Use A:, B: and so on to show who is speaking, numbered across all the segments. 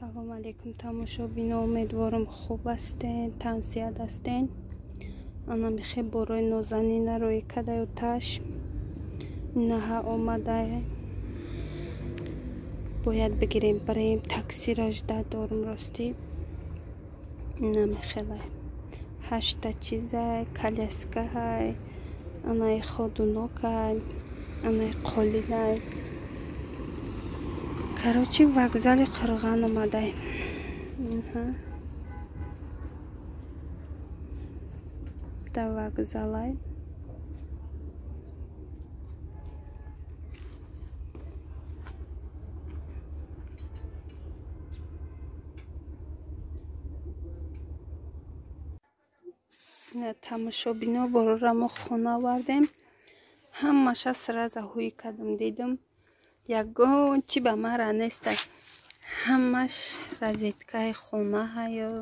A: Салом алейкум тамошобино, умедворам хуб ҳастен, тансиҳат ҳастен. Ана михе борои нозанина рӯи кадаю таш наҳа омада. Бояд бигирем барем таксира жда дорум ростӣ. Намихелай. Ҳашта чизай, коляскаҳай, анаи ходунокай, анаи қолинай. Короче, вокзали Қирған омадай. Да вокзалай. Тамошобино борора мо хона овардем. Ҳамаша сразу ҳуй кардам, дидам. Ягон чи ба мара неста. Ҳамаш розеткаи хона ҳаё,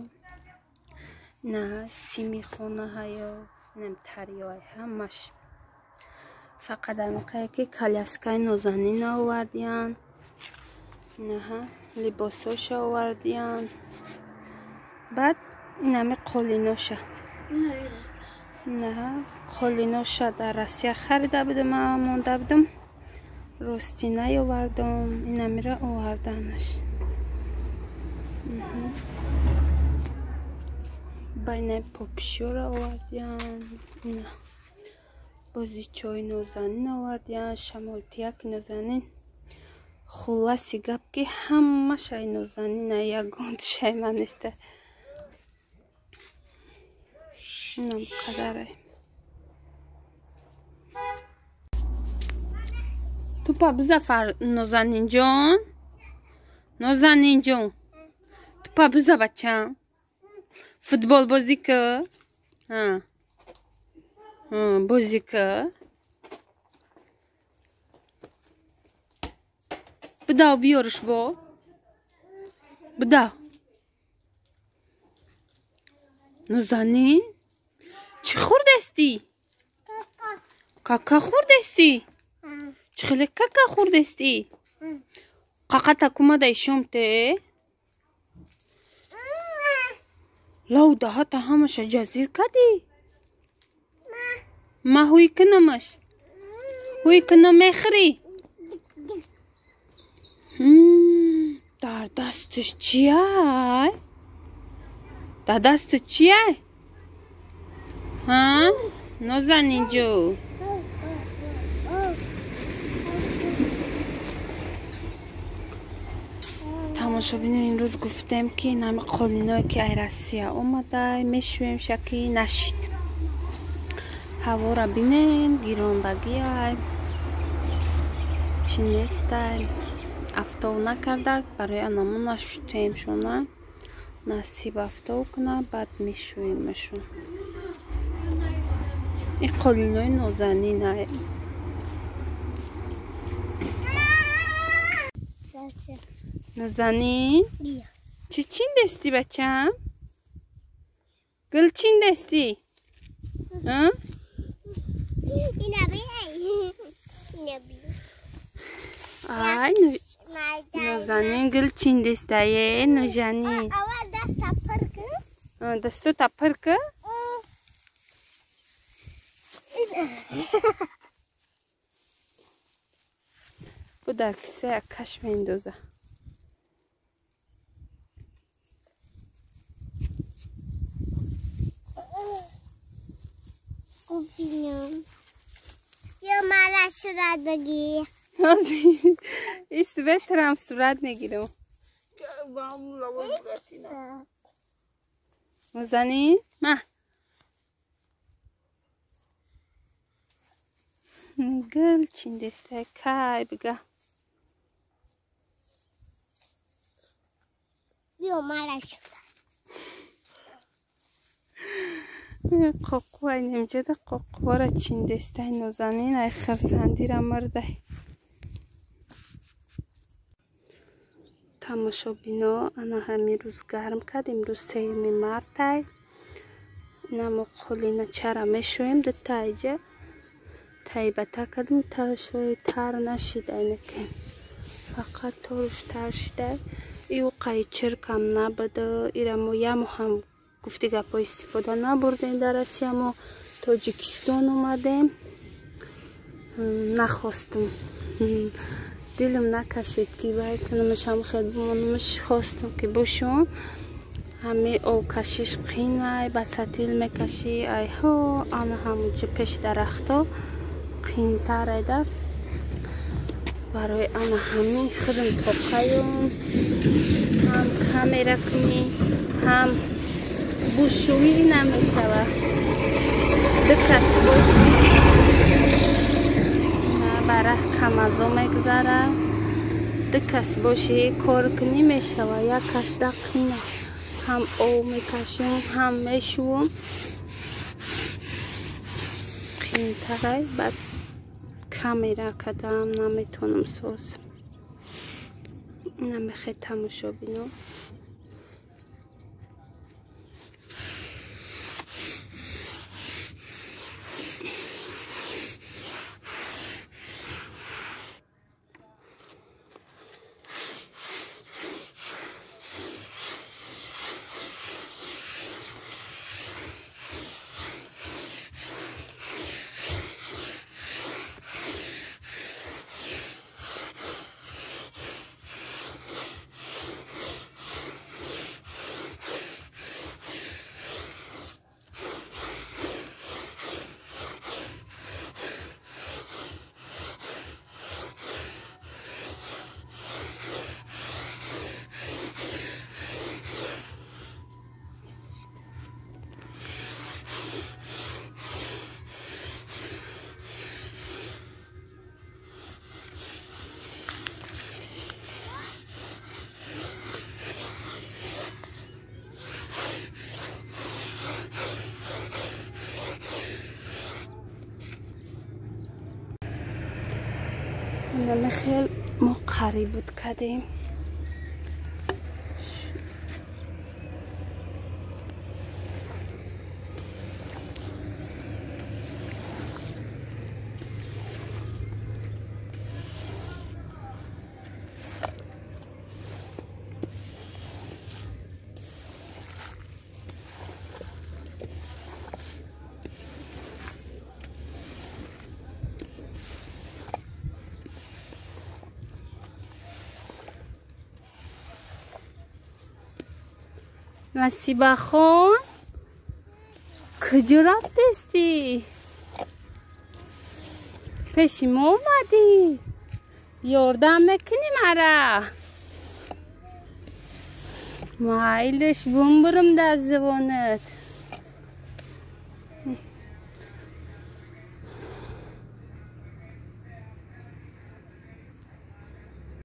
A: на сими хона ҳаё, нем тарёй ҳамаш. Фақат амиқае ки коляскаи нозанина овардиян, наҳа либосоша овардиян. Баъд инами қолиноша. Наҳа қолиноша дар Россия харида будам, монда будам. Рости наёвардам, инамира оварданаш. Ба инай попишёра овардиян, ина бозичои нозанин овардиян, шамолтияки нозанин. Хулласи гап ки ҳамашай нозанина, ягон шай ман неста. Инам қадарай. Тупа биза Нозанинҷон. Нозанинҷон. Тупа биза бачам. Футбол бозӣ ки. Бозӣ ки. Бидав биёриш бо. Бидав. Нозанин? Чӣ хӯрдастӣ? Кака хӯрдастӣ? Чӣ хеле кака хӯрдастӣ? Қақата кумадай шомте? Лав даҳата ҳамаша ҷазир кардӣ? Ма ҳуй кунамаш? Ҳуй кунам мехӯрӣ? Дар дасташ чиай? Дар дастат чиай? Ҳа? Нозанинҷо. Тамошобино имрӯз гуфтем ки нами қолиное ки ай Россия омадай мешӯем шаки нашид. Ҳавора бинен, гирондагиай, чӣ нестай. Афтов накардак, барои анамо нашутем шона. Насиб афтов куна, баъд мешӯемашон. Ин қолинои нозанинай. Нозанин? Чӣ чиндестӣ бачам? Гул чиндестӣ? Ай, Нозанин гул чиндестае, Ножанин. Дастута пур ки? Бу дар кисая каш меандоза.
B: Ё мара суратдагӣ.
A: И светрам сурат мегирам. Нозанин? Ма. Гул чиндестай кай бига.
B: Ё мара сурат.
A: Қоқуай немҷада қоқуара чиндестай Нозанин, ай хирсандира мурдай. Тамошобино ана ҳамин рӯз гарм кард, имрӯз 3 мартай. Намо қолина чара мешӯем дутаиҷа. Тайбата кардем, ташои тар нашидай неке. Фақат торуш тар шидай. Ию Қай чиркам набуда. Ира мо яму ҳам гуфти гапҳо истифода набурдем дар Россия, мо Тоҷикистон омадем. Нахостум. Дилам накашид ки вай кунамаш, ҳам хел бимонамаш, хостум ки бошум. Ҳами обкашиш қинай, ба сатил мекашӣ, айҳо ана ҳамунҷо пеши дарахто қинтар айда. Барои ана ҳамин худам тоқаюм, ҳам камера кунӣ, ҳам бушӯӣ намешава. Ду кас бошӣ барах камазо мегузара. Ду кас бошӣ кор кунӣ мешава, як кас да қина. Ҳам об мекашем, ҳам мешӯм. Қинтарай, баъд камера кадам наметонам соз. Намехе тамошо бино. Михел мо қариб буд кардем. Насибахон, куҷо рафтестӣ? Пеши мо омадӣ? Ёрдам мекунӣ мара? Майлиш бумбурум дар зибонат.